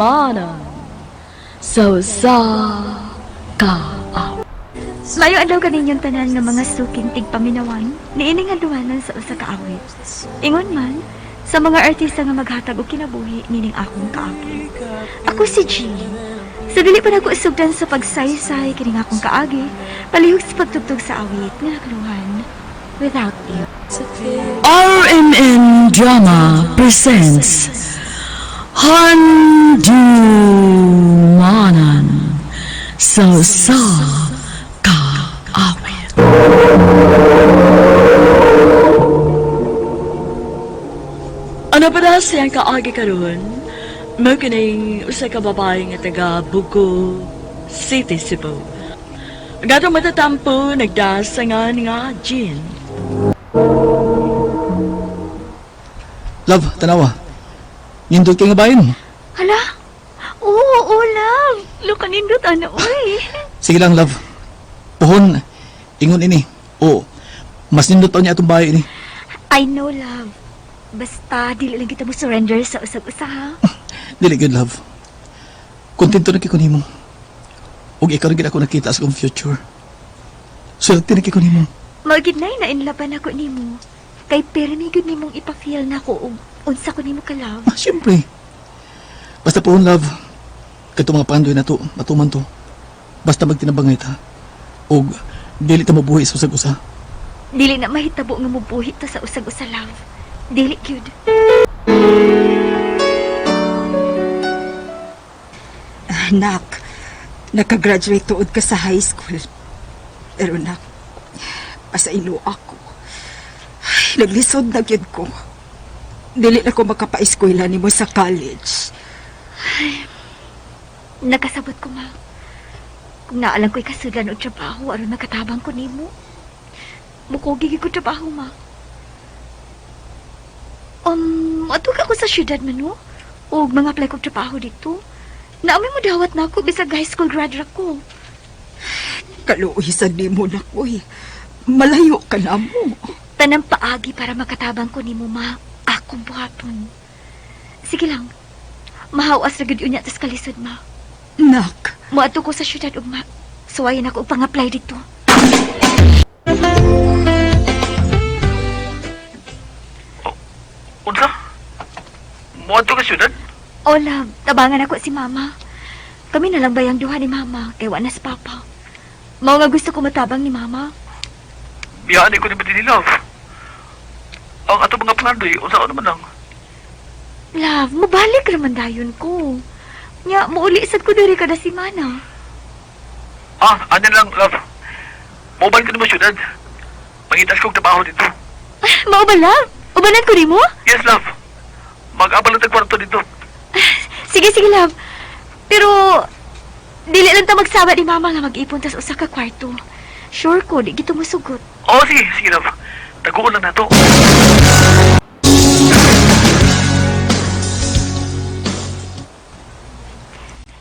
Handumanan sa usa ka awit. Mayo adlaw kaninyong tanan nga mga suking tigpaminawan, niining handumanan sa usa ka awit. Ingon man, sa mga artista nga maghatag og kinabuhi nining akong kaagi. Ako si Jean. Sa dili pa nako sugdan sa pagsaysay kining akong kaagi, palihog sa pagtugtog sa awit nga nakaluhan Without You. RMN Drama presents Handumanan sa usa ka awit. Ano pa na siyang kaagi karon? Mao kining usa ka babae nga taga Bugo City, Cebu. Gatong matatampo, nagdasangan nga Jean. Love, tanawa. Nindot kay nga bayan. Hala! Oo, oo, love. Look, kanindot, ana, oy. Sige lang, love. Puhon, ingon ini. Oo, mas nindot pa niya atong bahay ini. I know, love. Basta, dili lang kita mo surrender sa usag-usa, ha? Dili good, love. Kontento na kay ko nimo. Ug ikaw rin gid ako nakita sa akong future. Swerte na kay ko nimo. Magid na nainlaban ako nimo. Kay permi gud nimong ipa-feel nako og unsa ko nimo ka love. Ah, siyempre. Basta pohon, love. Katong mga pandoy na to, matuman to. Basta magtinabangay ta. Ug dili ta mabuhi sa usag-usa. Dili na mahitabo nga mobuhi ta sa usag-usa, love. Dili gyud. Anak, nakagraduate tuod ka sa high school. Pero nak, pasailo ako. Ay, naglisod na gyud ko. Dili na ko makapaeskwela nimo sa college. Nakasabot ko, ma. Kung naalang ko'y kasudlan og trabaho aron makatabang ko nimo. Mukugi gyud ko trabaho, ma. Adto ka ko sa syudad man, no? Og mga apply kog trabaho dito. Naami mo dawat na ako bisag high school graduate ko. Kaluoy sa nimo na ko eh. Malayo ka na mo. Tanang paagi para makatabang ko nimo, ma. Akong buhaton. Sige lang. Mahawas ra gud unya tas kalisod, ma. Nak, Moadto ko sa syudad ugma. Suwayan ako og pang-apply dito. Unsa? Muadto ka syudad? Oh, love, tabangan ako si mama. Kami na lang bayang duha ni mama, kay wa na si papa. Mao nga gusto ko matabang ni mama. Biyaan ko ni Madini Love. Ang ato mga pangandoy, unsa naman lang. Love, mabalik raman dayon ko. Nya, muuli sad ko diri kada semana. Ah, ano lang, love. Mobile ka naman syudad. Mangitas kong trabaho dito. Mao ba, love? Ubanan ko nimo? Yes, love. Mag-abal ang kwarto dito. Sige, sige, love. Pero, dili lang ta magsawa ni mama nga mag-ipon tas usa ka kwarto. Sure ko, di gito musugot. Oo, sige, sige, love. Taguon lang nato.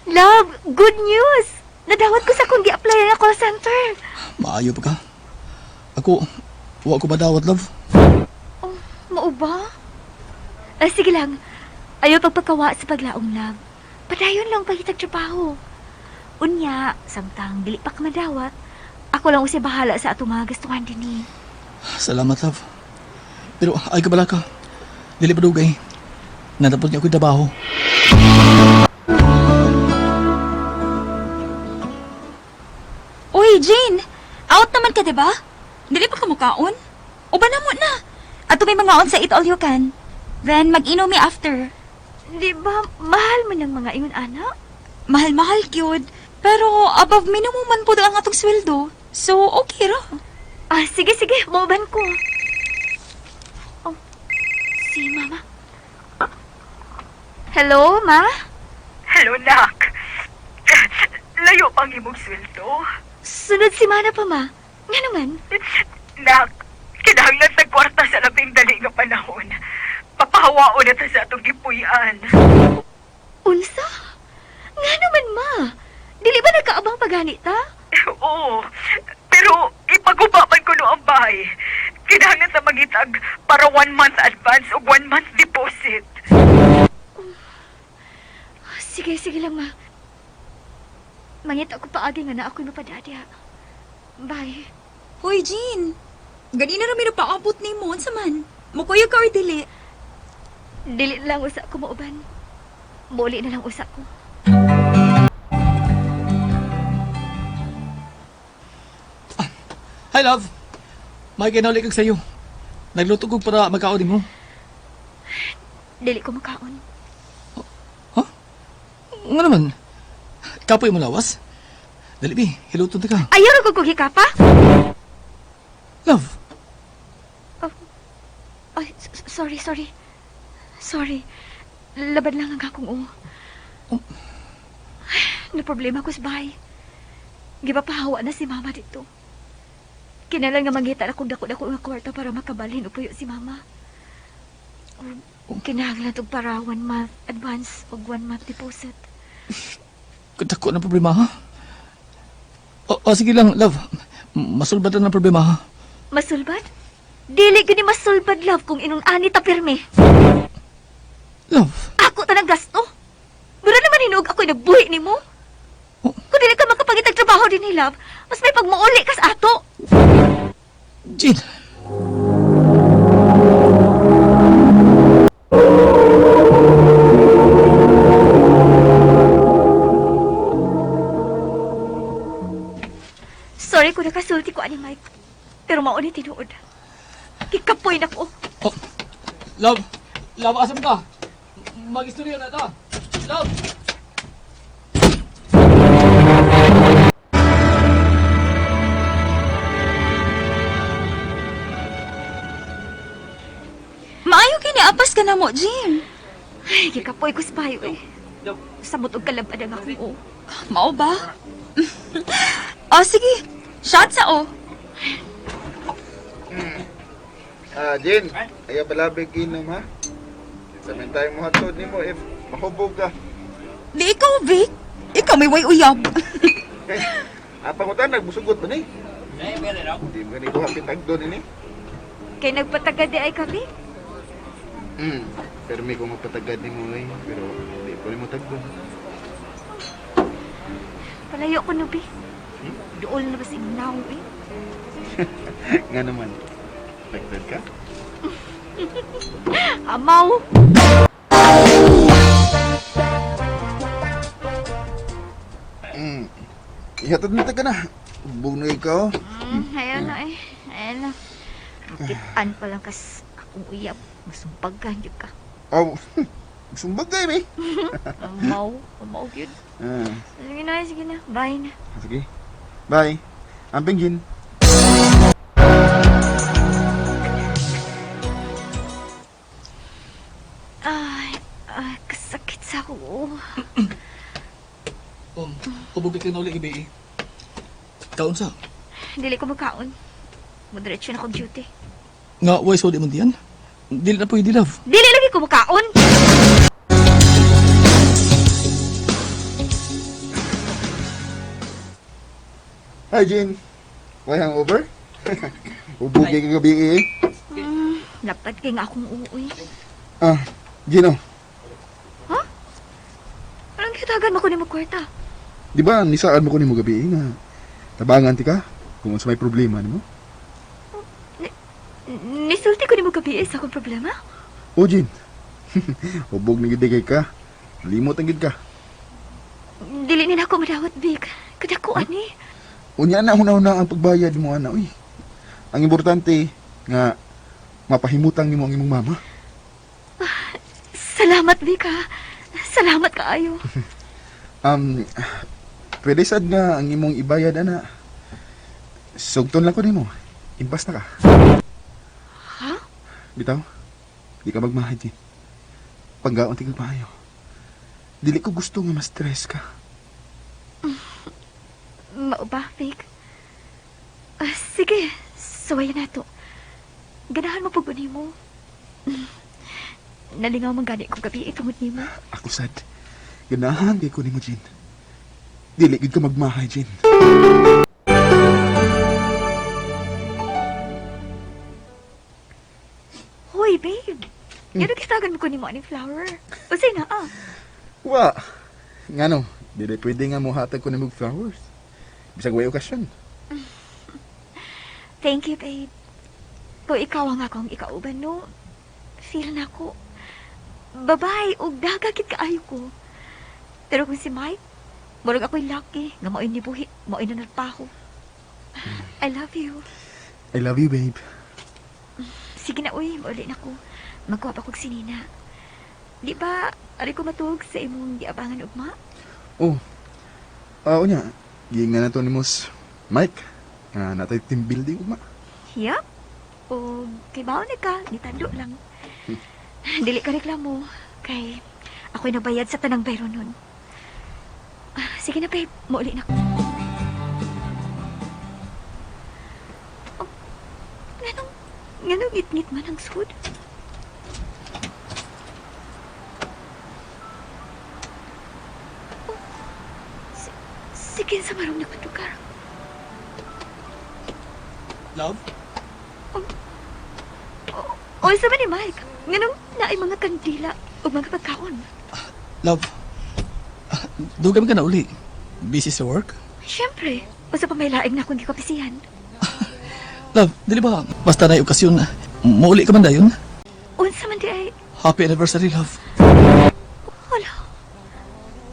Love, good news! Nadawat ko sa akong gi-apply nga call center. Maayo pa ka. Ako, wa ko madawat, love. Oh, mao ba? Ah, sige lang. Ayaw pagpakawa sa paglaong, love. Padayon lang pagitag trabaho. Unya, samtang dili pa ka madawat, ako lang usay bahala sa atong mga gastuhan dinhi. Salamat, love. Pero ay kabala ka. Dili pa dugay. Natapos niya ako'y trabaho. Uy, Jane! Out naman ka, diba? Dili pa ka mukaon? Uban na mo na. Ato may mga on sa Eat All You Can. Then, mag-inom mi after. Di ba, mahal man ang mga ingon, ana? Mahal-mahal, cute. Pero, above minimum man po ang atong sweldo. So, okay ra. Ah, sige, sige, mauban ko. Oh, si mama. Hello, ma? Hello, nak. Layo pang imong sweldo. Sunod si Mana pa, ma. Nga naman. Nak, kinahanglan sa kwarta sa labing dali nga panahon. Papahawaon na ta sa atong gipuy-an. Unsa? Nga naman, ma. Dili ba nagkaabang pagani ta? Oo, pero ipaguba man ko no ang bahay. Kinahanglan sa mangitag para 1 month advance o 1 month deposit. Sige. Sige, sige lang, ma. Mangita ko paagi nga na ako'y mapadadya. Bye. Hoy, Jean. Ganina ra mi paabot nimo unsa man? Mukuyog ka or dili? Dili na lang usa ko mauban. Muli na lang usa ko. Hi, love. May kinaulik kag sayo. Nagluto ko para magkaon mo. Dili ko makaon. Nga naman. Kapoy mo lawas. Dali, bi. Hiluton ta ka. Ayaw ra ko kog hikapa. Love. Ay, sorry, sorry. Sorry. Laban lang ang akong uo. Ay, na problema ko sa bahay. Gipapahawa na si mama dito. Kinalan nga mangita na kong dako-dako nga kwarta para makabalhin o puyo si mama. O, kinahanglan og para 1 month advance o 1 month deposit. Kadako ng problema, ha? O, o, sige lang, love. Masulbad lang ng problema, ha? Masulbad? Dili gani masulbad, love, kung inong ani ta pirmi. Love. Ako tanang gasto. Mura naman hinuog ako'y nagbuhi nimo. Oh. Kung dili ka makapagitag trabaho din ni love, mas may pagmuuli kas ato. Jean. Sorry kung nakasulti ko ani Mike. Pero mao ni tinuod. Kikapoy na ko. Oh. Love. Love, asam ka? Mag-istorya na ta. Love. Maayo kini apas ka na mo, Jean. Ay, kikapoy ko sa bayo eh. Samot og kalabad ang akong uo. Mao ba? Oh, sige. Shot sa o. Ah, Jin, ayaw palabig inom ha. Samin tayo mo hatod nimo if mahubog ka. Di ikaw, Vic. Ikaw may way uyab. Okay. Ang pangutan nagbusugot ba ni? Di ba ni ko hapit tagdon ini? Kay nagpatagad di ay kami. Hmm. Pero may kung magpatagad nimo eh, pero di ko nimo tagdon. Palayo ko nubi. Dool na ba si now eh. Nga naman. Tagdon ka? Amaw. Hmm. Ihatod na ta ka na. Hubog na ikaw. Ayaw na eh. Ayaw na. Makitaan pa lang kas akong uyab. Masumpagan yun ka. Aw. Sumbag kayo eh. Amaw. Amaw yun. Ah, Sige na, sige na. Bye na. sige. Bye. Amping Jin. Ay, ay, kasakit sa ako. Hubog ka na ulit, gabi. Kaon sa? Dili ko magkaon. Mudiretso na akong duty. Nga, why so di man diyan? Dili na pwede, love. Dili lagi ko makaon! Hi Jin. Why hangover? Hubog kay kagabi eh. Lapad kay nga akong uuwi. Ah, Gino. Anong kitagan mo ko ni mo kwarta? Di ba nisaan mo ko nimo gabi eh, nga tabangan ti ka kung unsa may problema nimo? Nisulti ko ni mo gabi eh, sa akong problema? O Jin. Hubog ni gid kay ka. Limot ang gid ka. Dili nila ako madawat, Vic. Kadako ani. Unya na una-una ang pagbayad mo ana uy. Ang importante nga mapahimutang nimo ang imong mama. Salamat, Vic ha. Salamat kaayo. Um pwede sad nga ang imong ibayad ana. Sugton lang ko nimo. Impas na ka. Ha? Bitaw. Di ka magmahid Jin. Panggaon ti kag maayo. Dili ko gusto nga ma-stress ka. Mao ba, Vic? Ah, sige, suwayan na to. Ganahan mo pag mo. Nalingaw man gani kong gabi itungod nimo. Ako sad. Ganahan kay ko nimo Jin. Dili gid ka magmahay Jin. Hoy, babe. Yan ang kitagan mo ko nimo aning flower. Unsay na ah? Wa. Ngano, dili pwede nga mohatag ko nimo og flowers. Bisag way okasyon. Thank you, babe. Kung ikaw ang akong ikauban, no? Feel na ko. Babay, og dagagit kaayo ko. Pero kung si Mike, murag ako'y lucky nga mao'y nibuhi, mao'y nanarpaho. I love you. I love you, babe. Sige na, uy, mauli na ko. Magkuha pa kog sinina. Di ba, ari ko matuog sa imong giabangan ugma? Oh. Ah, unya. Giingnan na to ni Mos Mike. Nga natay team building ugma. Yup. O kay baon na ka, nitando lang. Dili ka reklamo. Kay ako'y nabayad sa tanang bayro nun. Ah, sige na, babe. Mauli na ko. Oh, nganong, nganong ngit-ngit man ang sud? Oh, si, sige sa marong nagpatukar. Love? O, sa man ni Mike, nganong naay mga kandila o mga pagkaon. Love? Ah, Dugay man ka na uli. Busy sa work? Siyempre, usa pa may laing na akong gikopisihan. Love, dili ba? Basta na okasyon na. Mauli ka man dayon. Unsa man di ay, Happy anniversary, love. wala.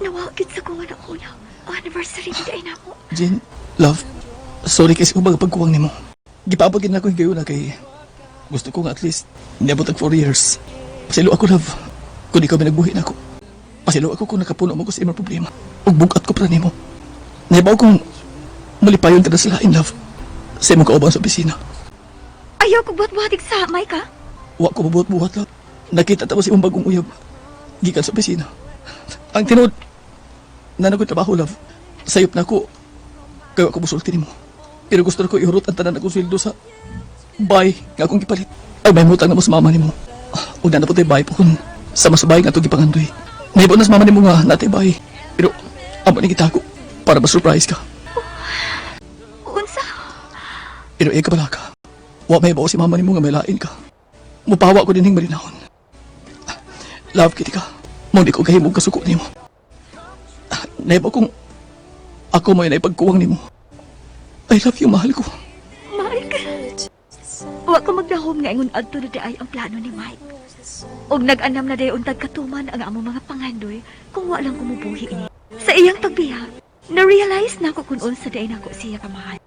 Nawagit sa kuha na una. Anniversary di ay nako. Jane, love, sorry kasi kung baga pagkuwang nimo. Gipaabot gid na ko higayon na kay gusto ko nga at least niabot ang 4 years. Pasilo ako, love. Kung ikaw binagbuhi na ako. Pasilo ako kung nakapuno mo ko sa imong problema. Ug bugat ko para nimo. Nahibaw kong malipayon ka na sa lain, love. Sa imong kauban sa opisina. Ayaw ko buhat-buhatig sa Mike ha. Wa ko mabuhat-buhat, love. Nakita ta mo sa imong bagong uyab. Gikan sa opisina. Ang tinuod, na ko trabaho, love. Sayop na ko. Kaya ako musulti nimo. Pero gusto na ko ihurot ang tanan akong sweldo sa bay nga akong gipalit. Ay, may mutang na mo sa mama nimo. Ug na po tayo bay po kung sa mas bay nga itong gipangandoy. Nahibaw na sa mama nimo nga natay bay. Pero amo ni gitago para ma-surprise ka. Unsa? Pero iya ka pala ka. Wa may si mama nimo nga may lain ka. Mupawa ko dinhing malinahon. Love kiti ka. Mo di ko kahimog kasuko nimo. Nahibaw kung ako mo yun ay pagkuwang nimo. I love you, mahal ko. Mike. Wa ko magdahom nga ingon adto na di ay ang plano ni Mike. Og nag-anam na day untag katuman ang among mga pangandoy kung wa lang kumubuhi ini. Sa iyang pagbiya, na-realize na ako kung unsa day nako siya kamahal.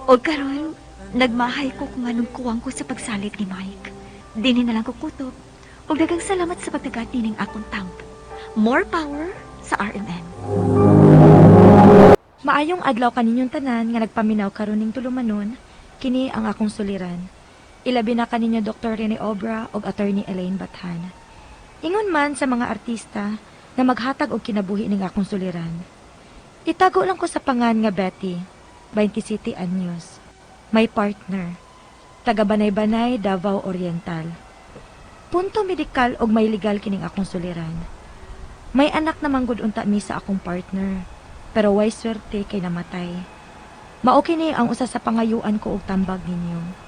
Og karon, nagmahay ko kung anong kuwang ko sa pagsalig ni Mike. Dini na lang ko kutob. Og daghang salamat sa pagtagat nining akong tamp. More power sa RMN. Maayong adlaw kaninyong tanan nga nagpaminaw karon ning tulumanon, kini ang akong suliran. Ilabi na kaninyo Dr. Rene Obra ug Attorney Elaine Bathan. Ingon man sa mga artista na maghatag og kinabuhi ning akong suliran. Itago lang ko sa pangan nga Betty, 27 anyos. May partner. Taga Banay-Banay, Davao Oriental. Punto medikal og may legal kining akong suliran. May anak namang gud unta mi sa akong partner pero way swerte kay namatay. Mao kini ang usa sa pangayuan ko og tambag ninyo.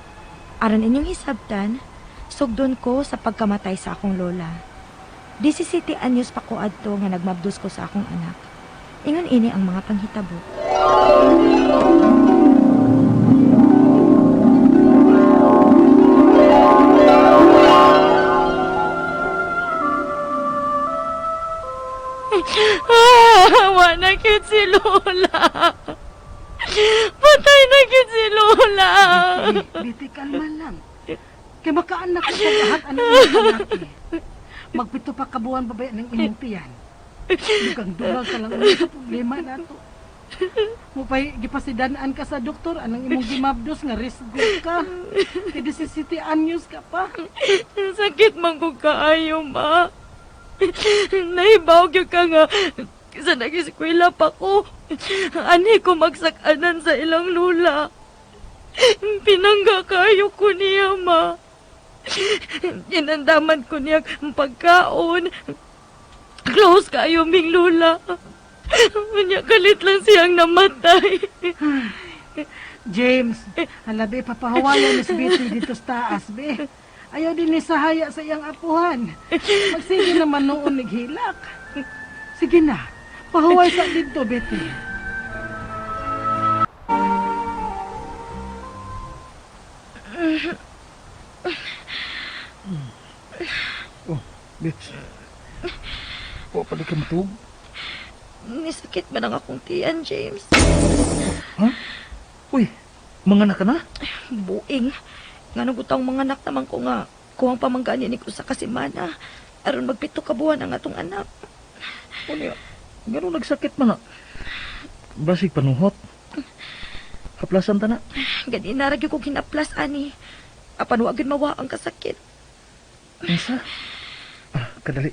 Aron inyong hisabtan, sugdon ko sa pagkamatay sa akong lola. 17 anyos pa ko adto nga nagmabdos ko sa akong anak. Ingon ini ang mga panghitabo. Wa na kid si Lola. Patay na kid si Lola. Biti, kalma lang. Kay makaanak ko sa lahat ang imong anak eh. Magpito pa kabuan babaya ng imong tiyan. Dugang dugang ka lang ulit sa problema nato. Mupay gipasidanaan ka sa doktor anang imong gimabdos nga risgo ka. Kay 17 anyos ka pa. Sakit man ko kaayo, ma. Nahibaw gyud ka nga sa nag-eskwela pa ko. Ani ko magsakanan sa ilang lula. Pinangga kayo ko niya, ma. Inandaman ko niya ang pagkaon. Close kayo ming lula. Unya kalit lang siyang namatay. James, hala be, papahawayan ni Betty dito sa taas, be. Ayaw din ni sahaya sa iyang apuhan. Magsige naman noon naghilak. Sige na, Pahuway sa dito, Betty. Oh, Bits. Wa pa di ka matug. Nisakit man ang akong tiyan, James. Ha? Uy, mga anak ka na? Buing. Nga nagutang mga anak naman ko nga. Kuwang pamanggani ni ko sa kasimana. Aron magpito ka buwan ang atong anak. Unya, gano'n nagsakit man na. Basig panuhot. Haplasan ta na. Gani naragyo kong hinaplas, ani. Apan wa gyud mawa ang kasakit. Unsa? Ah, kadali.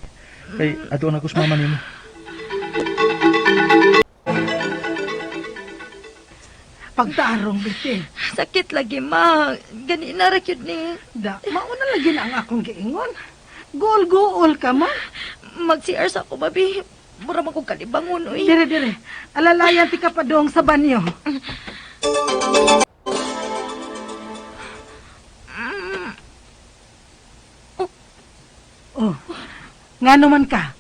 Kay aduan ako sa mama nimo. Pagtarong, Betty. Sakit lagi, ma. Gani naragyo ni. Da, mauna lagi na ang akong giingon. Gool-gool ka man. Mag-CR sa ako, babi. Mura man kong kalibangon, uy. Dire, dire. Alalayan ti ka pa dong sa banyo. Oh, nga naman ka.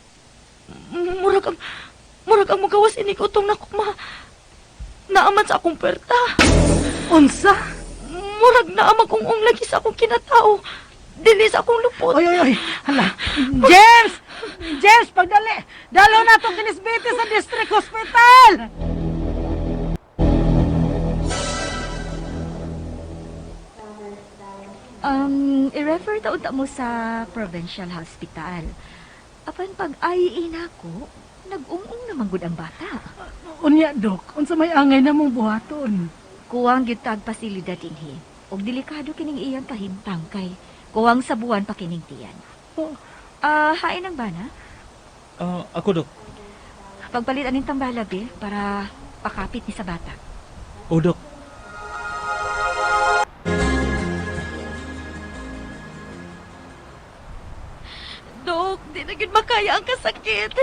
Murag ang magawas ini ko utong nako, ma. Naaman sa akong puwerta. Unsa? Murag naaman kong ung lagi sa akong kinatao. Dili sa akong lupot. Oy, oy, oy. Hala. James! James, pagdali. Dalo na itong kinisbiti sa district hospital! I-refer ta unta mo sa provincial hospital. Apan pag IE na ako, nag-ung-ung naman gud ang bata. Unya, Dok. Unsa may angay na mong buhaton? Kuwang gyud tag pasilidad dinhi. Og delikado kining iyang kahimtang kay kuwang sa buwan pa kining tiyan. Oh. Ah, hain ang bana? Ah, ako, Dok. Pagpalit aning tambala be para pakapit ni sa bata. O, Dok. Dok, di na gyud makaya ang kasakit.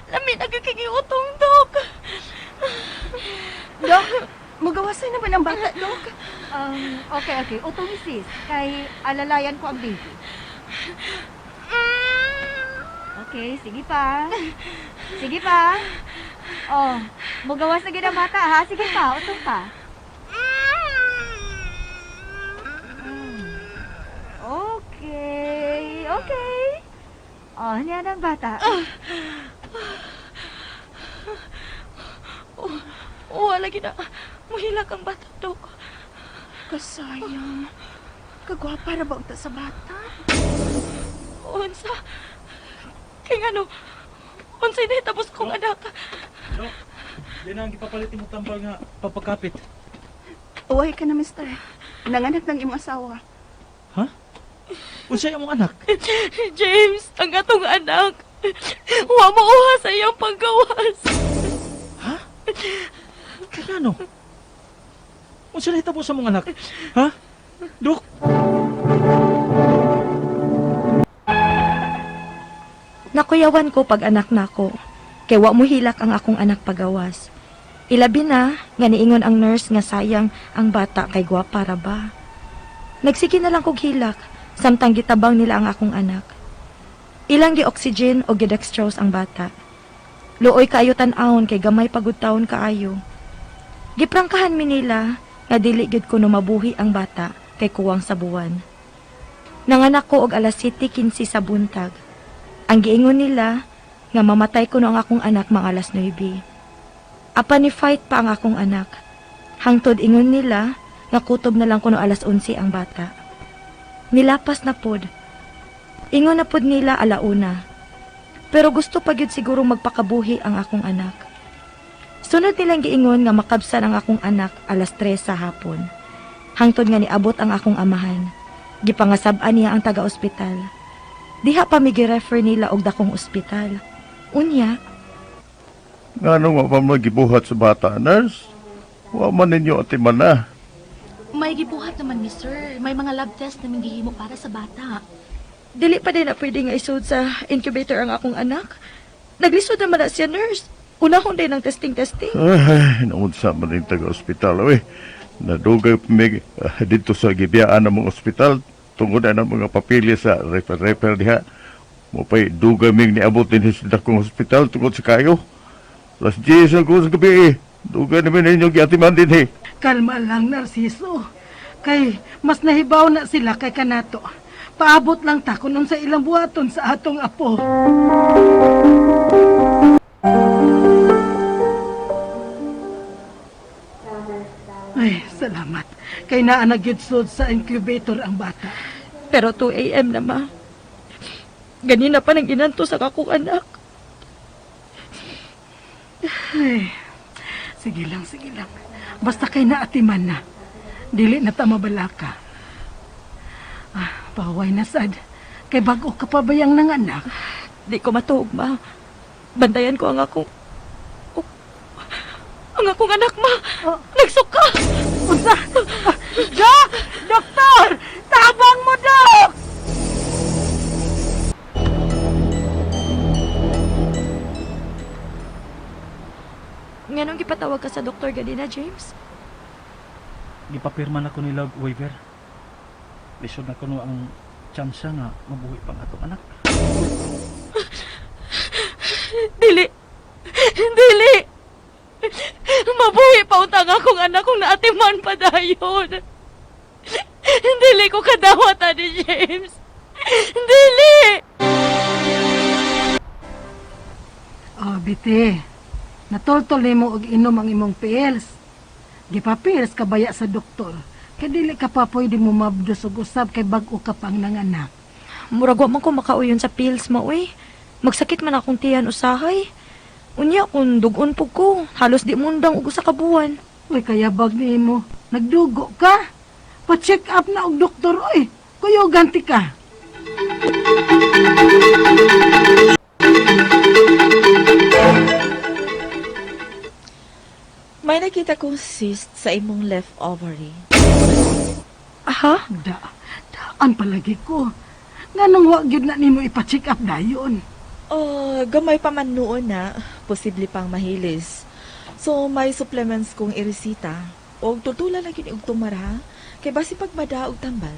Lami na gyud kay utong, Dok. Dok, magawasay naman ang bata, Dok. Okay, okay. Utong sis, kay alalayan ko ang baby. Okay, sige pa. Sige pa. Oh, mugawas na gid ang bata ha. Sige pa, utong pa. Mm. Okay, okay. Oh, niya ang bata. Wala gyud na. Muhilak ang bata, Dok. Kasayang. Kagwapa ra ba unta sa bata? Unsa? Kay ngano? Unsay nahitabo sa akong anak? Dok, di na ang gipapalit mo tambal nga papakapit. Uway ka na, mister. Nanganak ng imong asawa. Ha? Unsay among anak? James, ang atong anak. Wa mo uha sa iyang paggawas. Ha? Kaya no? Unsa nahitabo sa mong anak? Ha? Dok? Nakuyawan ko pag anak nako. Kay wa mo hilak ang akong anak pagawas. Ilabi na nga niingon ang nurse nga sayang ang bata kay gwapa ra ba. Nagsige na lang kog hilak samtang gitabang nila ang akong anak. Ilang gi-oxygen o gi-dextrose ang bata. Luoy kaayo tan-awon kay gamay pagud taon kaayo. Giprangkahan mi nila nga dili gyud kuno mabuhi ang bata kay kuwang sa buwan. Nanganak ko og alas 7:15 sa buntag. Ang giingon nila nga mamatay kuno ang akong anak mga alas 9. Apan ni fight pa ang akong anak. Hangtod ingon nila nga kutob na lang kuno alas 11 ang bata. Nilapas na pod. Ingon na pod nila alauna. Pero gusto pa gyud siguro magpakabuhi ang akong anak. Sunod nilang giingon nga makabsan ang akong anak alas 3 sa hapon. Hangtod nga niabot ang akong amahan. Gipangasab-an niya ang taga-ospital. Diha pa mi gi-refer nila og dakong ospital. Unya, Ngano nga pa man gibuhat sa bata, nurse? Wa man ninyo atiman na. May gibuhat naman mi, sir. May mga lab test na gihimo para sa bata. Dili pa din na pwede nga isod sa incubator ang akong anak. Naglisod naman na siya, nurse. Unahon din ang testing-testing. Ay, naunsa man rin taga-ospital, oy. Nadugay pa mi dito sa gibiyaan ng mga ospital tungod na ng mga papilya sa refer-refer diha. Mupay dugay ming niabot din sa dakong ospital tungod sa kayo. Las 10 ang ko sa gabi eh. Dugay naman ninyo giatiman din eh. Kalma lang, Narciso. Kay mas nahibaw na sila kay kanato. Paabot lang ta kung unsa ilang buhaton sa atong apo. Ay, salamat. Kay naa na gyud sud sa incubator ang bata. Pero 2 a.m. na ma. Ganina pa nang inanto sa akong anak. Ay, sige lang, sige lang. Basta kay naatiman na. Dili na ta mabalaka. Ah, paway na sad. Kay bag-o ka pa bayang nanganak. Di ko matuog, ma. Bantayan ko ang akong... Oh, ang akong anak, ma! Oh. Nagsuka! Unsa? Ah, Dok! Doktor! Tabang mo, Dok! Nganong gipatawag ka sa doktor ganina, James? Gipapirma na ko nila og waiver. Lisod na kuno ang tsansa nga mabuhi pang atong anak. Dili! Dili! Mabuhi pa unta ang akong anak kung naatiman pa dayon. Dili ko kadawat ani James. Dili! Oh, biti. Natultol nimo og inom ang imong pills. Gipapills ka baya sa doktor. Kay dili ka pa pwede mo mabdos og usab kay bag-o ka pang nanganak. Murag wa man ko makauyon sa pills mo, uy. Magsakit man akong tiyan usahay. Unya kung dugon po ko, halos di mundang og usa ka buwan. Uy, kaya bag nimo, nagdugo ka. Pa-check up na og doktor, oy. Kuyogan ti ka. May nakita kong cyst sa imong left ovary. Aha? Da, daan palagi ko. Nganong wa gyud na nimo ipa-check up dayon? Oh, gamay pa man noon na, posible pang mahilis. So, may supplements kong iresita. Og tutula na kini og tumar ha, kay basi pagmada og tambal.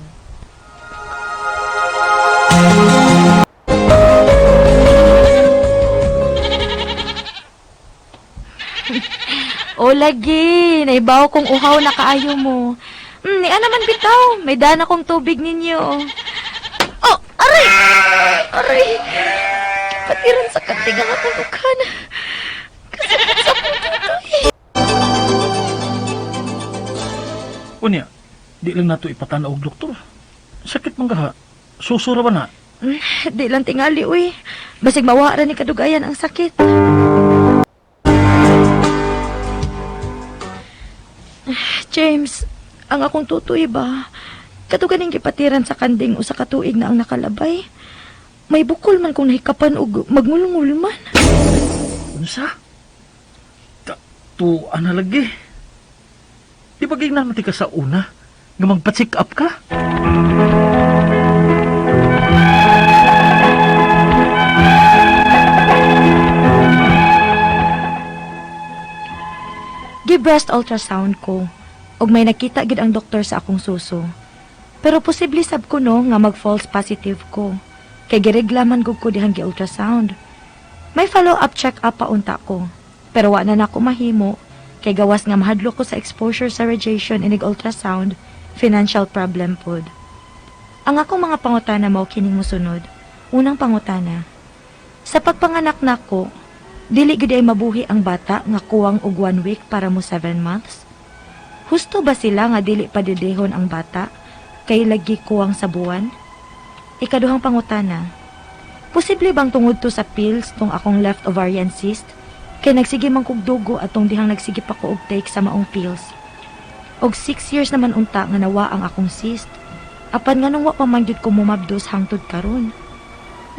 O lagi, naibaw kong uhaw na kaayo mo. Ni naman bitaw, may dana kong tubig ninyo. Oh, aray! Aray! Patiran sa katig ang akong dukhan. Kasakit sa akong tutoy. Unya, di lang nato ipatanaw og doktor. Sakit man gaha. Susura ba na? Di lang tingali, uy. Basig mawara ni kadugayan ang sakit. James, ang akong tutoy ba? Katuganing gipatiran sa kanding usa ka tuig na ang nakalabay. May bukol man kung nahikapan og magngulngul man. Unsa? Ta tuan na lagi. Di ba gignan man ti ka sa una nga magpa-check up ka? Gi-breast ultrasound ko. Og may nakita gid ang doktor sa akong suso. Pero posible sab ko no nga mag false positive ko. Kay gireglaman gud ko dihang gi-ultrasound. May follow-up check-up pa unta ko. Pero wa na nako mahimo kay gawas nga mahadlok ko sa exposure sa radiation inig ultrasound, financial problem pod. Ang akong mga pangutana mao kining mosunod. Unang pangutana. Sa pagpanganak nako, dili gid ay mabuhi ang bata nga kuwang og 1 week para mo 7 months. Husto ba sila nga dili padedehon ang bata kay lagi kuwang sa buwan? Ikaduhang pangutana. Posible bang tungod to sa pills tong akong left ovarian cyst? Kay nagsige man kog dugo atong dihang nagsige pa ko og take sa maong pills. Og 6 years naman unta nga nawa ang akong cyst. Apan nganong wa pa man gyud ko mumabdos hangtod karon.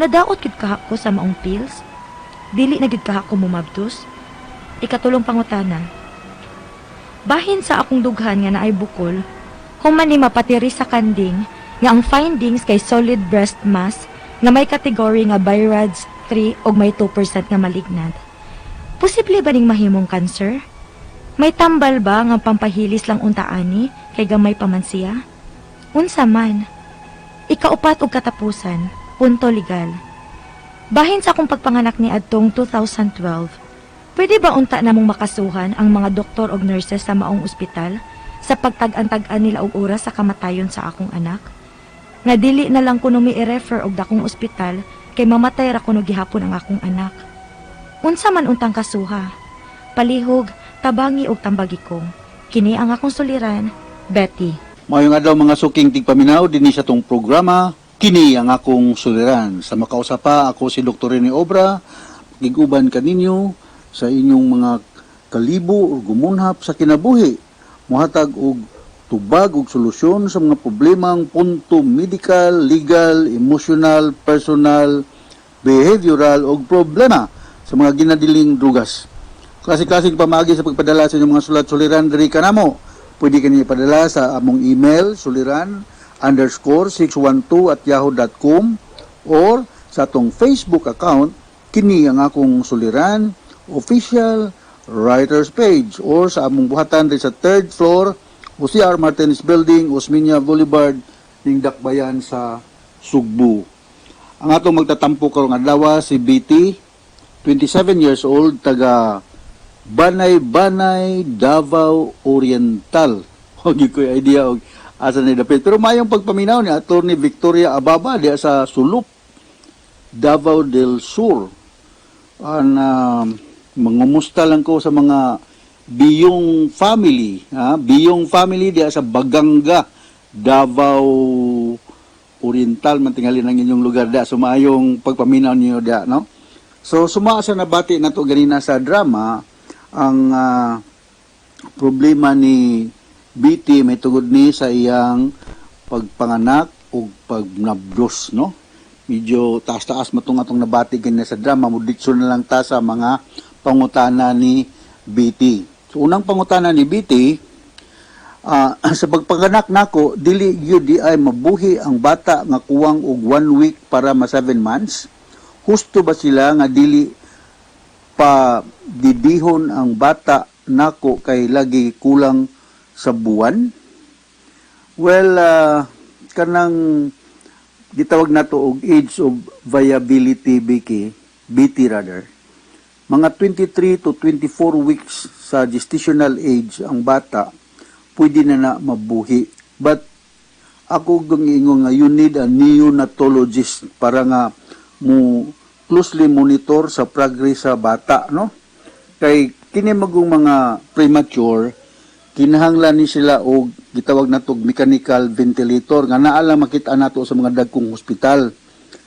Nadaot gyud kaha ko sa maong pills. Dili na gyud kaha ko mumabdos. Ikatulong pangutana. Bahin sa akong dughan nga naay bukol, human ni mapatiri sa kanding nga ang findings kay solid breast mass nga may category nga BI-RADS 3 og may 2% nga malignant. Posible ba ning mahimong cancer? May tambal ba nga pampahilis lang unta ani kay gamay pa man siya? Unsa man? Ikaupat og katapusan, punto legal. Bahin sa akong pagpanganak ni adtong 2012, Pwede ba unta namong makasuhan ang mga doktor og nurses sa maong ospital sa pagtag-an-tag-an nila og oras sa kamatayon sa akong anak? Nga dili na lang kuno mi i-refer og dakong ospital kay mamatay ra kuno gihapon ang akong anak. Unsa man untang kasuha? Palihog, tabangi og tambagi ko. Kini ang akong suliran, Betty. Maayong adlaw, mga suking tigpaminaw, dinhi sa tong programa "Kini ang Akong Suliran". Sa makausa pa, ako si Dr. Rene Obra, giguban kaninyo sa inyong mga kalibo o gumunhap sa kinabuhi. Muhatag og tubag og solusyon sa mga problemang punto medical, legal, emotional, personal, behavioral o problema sa mga ginadiling drugas. Klase-klaseng pamaagi sa pagpadala sa inyong mga sulat suliran diri kanamo. Pwede kini ipadala sa among email suliran_612@yahoo.com or sa atong Facebook account, "Kini ang Akong Suliran Official Writers Page, or sa among buhatan diri sa third floor, OCR Martinez Building, Osmeña Boulevard, ning Dakbayan sa Sugbo. Ang atong magtatampo karong adlaw si BT, 27 years old, taga Banay-Banay, Davao Oriental. Huwag ko idea og asa ni dapit. Pero mayong pagpaminaw ni Attorney Victoria Ababa diya sa Sulop, Davao del Sur. An mangumusta lang ko sa mga Biyong family, ha? Biyong family diya sa Baganga, Davao Oriental man tingali ng inyong lugar diya. So maayong pagpaminaw niyo diya, no? So suma sa nabati nato ganina sa drama, ang problema ni BT may tugod ni sa iyang pagpanganak ug pagnabdos, no? Medyo taas-taas matong atong nabati ganina sa drama, muditso na lang ta sa mga pangutana ni BT. So unang pangutana ni BT, sa pagpanganak nako, dili gyud di ay mabuhi ang bata nga kuwang og 1 week para ma 7 months. Husto ba sila nga dili pa didihon ang bata nako kay lagi kulang sa buwan? Well, kanang gitawag nato og age of viability, BK, BT rather. Mga 23 to 24 weeks sa gestational age ang bata, pwede na na mabuhi. But ako gang ingon nga you need a neonatologist para nga mo closely monitor sa progress sa bata, no? Kay kini magong mga premature, kinahanglan ni sila og gitawag nato og mechanical ventilator nga naa lang makita nato sa mga dagkong hospital.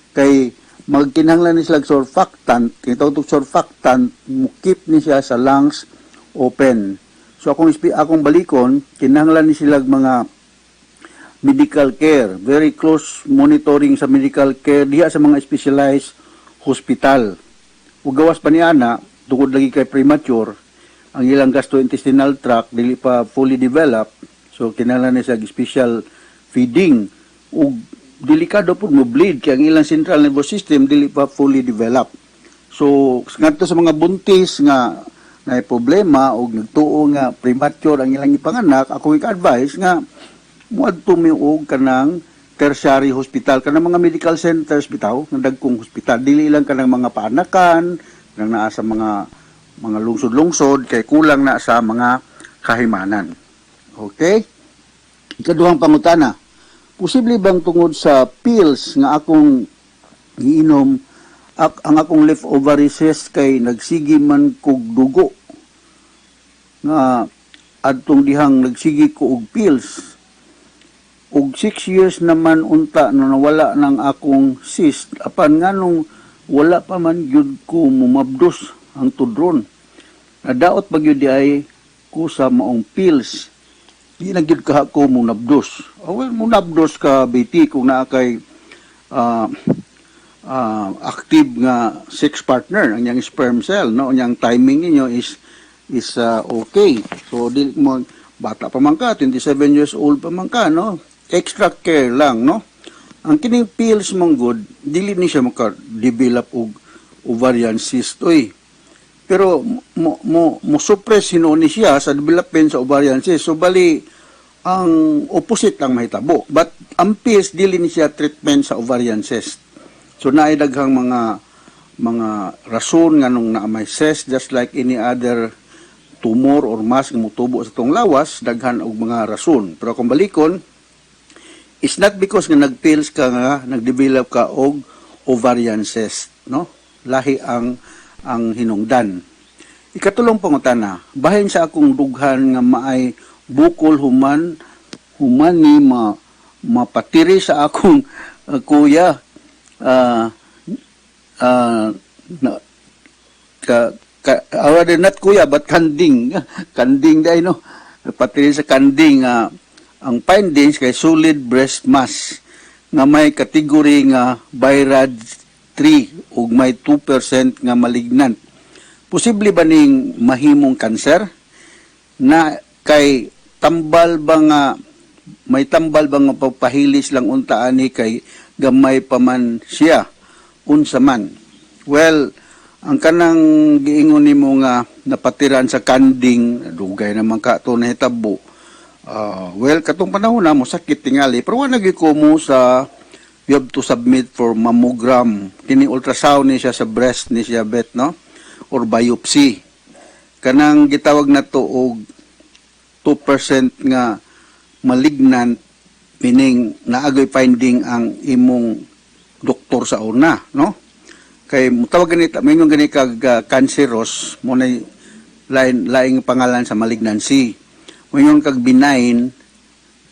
Kay magkinahanglan ni sila og surfactant, gitawag og surfactant, mo keep ni siya sa lungs open. So akong balikon, kinahanglan ni sila og mga medical care, very close monitoring sa medical care diha sa mga specialized hospital. Ug gawas pa ni ana, tungod lagi kay premature, ang ilang gastrointestinal tract dili pa fully developed, so kinahanglan ni siya og special feeding ug delikado pud mo bleed kay ang ilang central nervous system dili pa fully developed. So ngadto sa mga buntis nga na problema og nagtuo nga premature ang ilang ipanganak, ako i-advise nga muadto mi og kanang tertiary hospital, kanang mga medical centers bitaw nga dagkong hospital, dili lang kanang mga paanakan nang naa sa mga lungsod-lungsod kay kulang na sa mga kahimanan. Okay? Ikaduhang pangutana, posible bang tungod sa pills nga akong giinom ang akong left ovary cyst kay nagsigi man kog dugo nga adtong dihang nagsigi ko og pills, og 6 years naman unta no nawala ng akong cyst, apan nganong wala pa man gyud ko mumabdos hangtod ron? Nadaot pa gyud di ay ko sa maong pills, di na gyud ka ko munabdos? Oh, well, munabdos ka, BT, kung naa kay active nga sex partner, ang iyang sperm cell, no, ang iyang timing ninyo is okay. So di mo, bata pa man ka, 27 years old pa man ka, no, extra care lang, no? Ang kining pills mong good, dili ni siya maka-develop og ovarian cyst oy, pero mo mo mo suppress hinuon ni siya sa development sa ovarian cyst. So bali ang opposite lang mahitabo, but ang pills dili ni siya treatment sa ovarian cyst. So naay daghang mga Mga rason nganong naa may cyst, just like any other tumor or mass nga motubo sa atong lawas, daghan og mga rason. Pero kung balikon, it's not because nga nagpills ka nga nagdevelop ka og ovarian cyst, no? Lahi ang hinungdan. Ikatulong pangutana, bahin sa akong dughan nga maay bukol human human ni mapatiri sa akong kuya na, ka, ka, rather not kuya but kanding, kanding dai, no? Patiri sa kanding. Ang findings kay solid breast mass nga may category nga BI-RADS 3 ug may 2% nga malignant. Posible ba ning mahimong kanser na kay tambal ba nga may tambal ba nga pagpahilis lang unta ani kay gamay pa man siya, unsa man? Well, ang kanang giingon nimo nga napatiran sa kanding, dugay naman ka to nahitabo. Well, katong panahon na mo sakit tingali, pero wala gyud ko mo sa you have to submit for mammogram. Kini ultrasound ni siya sa breast ni siya bet, no? Or biopsy. Kanang gitawag na to og 2% nga malignant, meaning naagoy finding ang imong doktor sa una, no? Kay mutawag gani, mingon gani kag cancerous mo na lain laing pangalan sa malignancy. Moingon kag benign,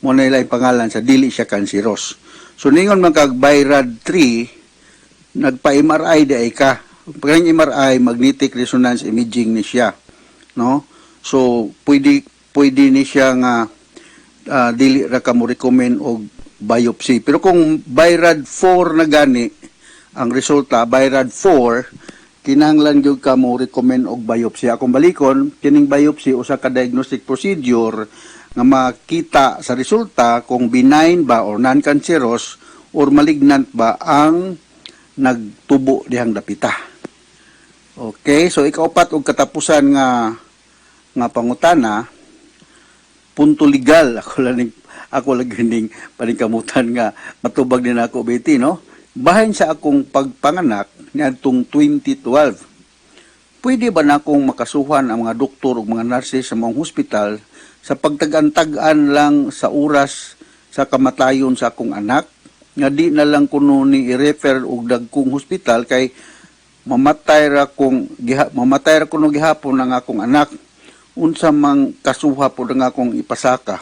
mo na laing pangalan sa dili siya cancerous. So ningon man kag BI-RADS 3, nagpa-MRI di ay ka. Pag MRI, magnetic resonance imaging ni siya, no? So pwede pwede ni siya nga dili ra ka mo recommend og biopsy. Pero kung BI-RADS 4 na gani ang resulta, BI-RADS 4, kinahanglan gyud ka mo recommend og biopsy. Akong balikon, kining biopsy usa ka diagnostic procedure nga makita sa resulta kung benign ba or non-cancerous or malignant ba ang nagtubo dihang dapita. Okay, so ikaupat og katapusan nga nga pangutana, punto legal. Ako lang ning paningkamutan nga matubag din ako, Betty, no? Bahin sa akong pagpanganak niadtong 2012, pwede ba na akong makasuhan ang mga doktor ug mga nurses sa mga hospital sa pagtag-an-tag-an lang sa oras sa kamatayon sa akong anak, nga di na lang kuno ni i-refer og dagkong hospital kay mamatay ra kuno gihapon ang akong anak? Unsa mang kasuha po ang akong ipasaka?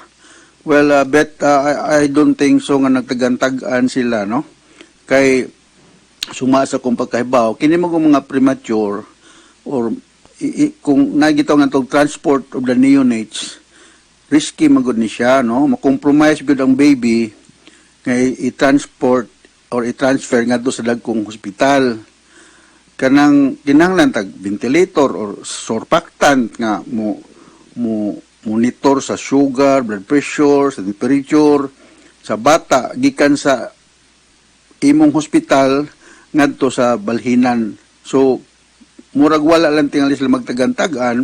Well, bet, I don't think so nga nagtagan-tag-an sila, no? Kay suma sa kong pagkahibaw, kini mo mga premature or kung nagitaw nga tog transport of the neonates, risky man gud ni siya, no? Ma-compromise gud ang baby nga i-transport or i-transfer ngadto sa dagkong hospital. Kanang kinahanglan tag ventilator or surfactant nga mo mo monitor sa sugar, blood pressure, sa temperature sa bata gikan sa imong hospital ngadto sa balhinan. So murag wala lang tingali sila magtagan-tagan.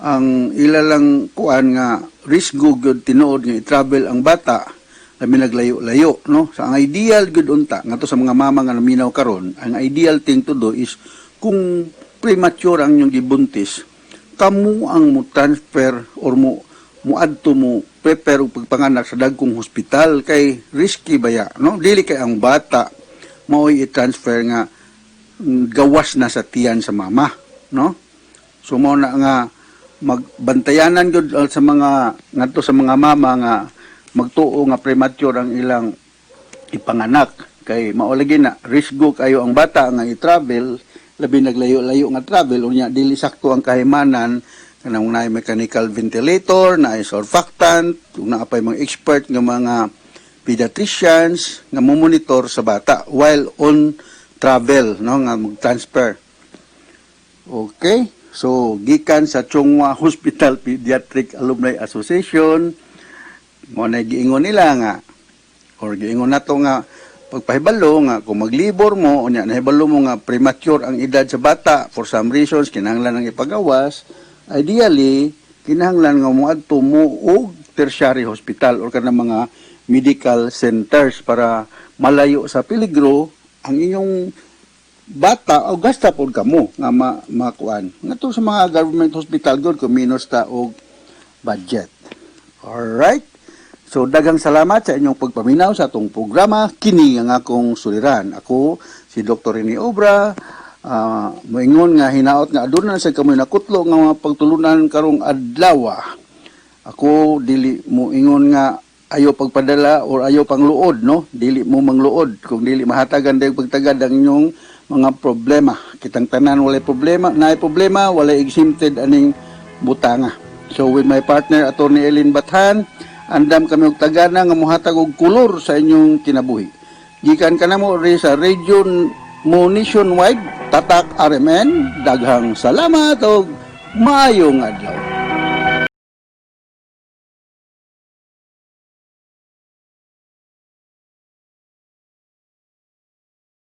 Ang ila lang kuan nga risk gud tinuod nga i-travel ang bata, labi naglayo-layo, no? Sa ang ideal gud unta ngadto sa mga mama nga naminaw karon, ang ideal thing to do is kung premature ang inyong gibuntis, kamo ang mo transfer or mo muadto, mo prepare og pagpanganak sa dagkong hospital kay risky baya, no? Dili kay ang bata mao'y i-transfer nga gawas na sa tiyan sa mama, no? So mo na nga magbantayanan gyud sa mga ngadto sa mga mama nga magtuo nga premature ang ilang ipanganak kay mao lagi na risgo kayo ang bata nga i-travel, labi naglayo-layo nga travel. Unya dili sakto ang kahimanan, kanang naay mechanical ventilator, naay surfactant, ug naa pay mga expert nga mga pediatricians nga mo-monitor sa bata while on travel, no, nga mag-transfer. Okay, so gikan sa Chong Hua Hospital Pediatric Alumni Association, mo na giingon nila nga or giingon nato nga pagpahibalo nga kung maglibor mo unya nahibalo mo nga premature ang edad sa bata, for some reasons kinahanglan ang ipagawas, ideally kinahanglan nga moadto mo og tertiary hospital or kanang mga medical centers para malayo sa peligro ang inyong bata o gasta pod kamo nga makuan. Ngadto sa mga government hospital gud kung minus ta og budget. Alright? So daghang salamat sa inyong pagpaminaw sa atong programa kini ang akong suliran. Ako si Dr. Rene Obra, moingon nga hinaot nga aduna sa kamoy nakutlo nga mga pagtulunan karong adlaw. Ako dili mo ingon nga ayo pagpadala or ayo pangluod, no, dili mo mangluod kung dili mahatagan dayong pagtagad ang inyong mga problema. Kitang tanan walay problema, naay problema, walay exempted aning butanga. So with my partner, Attorney Eileen Bathan, andam kami og tagana nga mohatag og kolor sa inyong kinabuhi. Gikan kanamo ri sa region mo nationwide, Tatak RMN. Daghang salamat og maayong adlaw.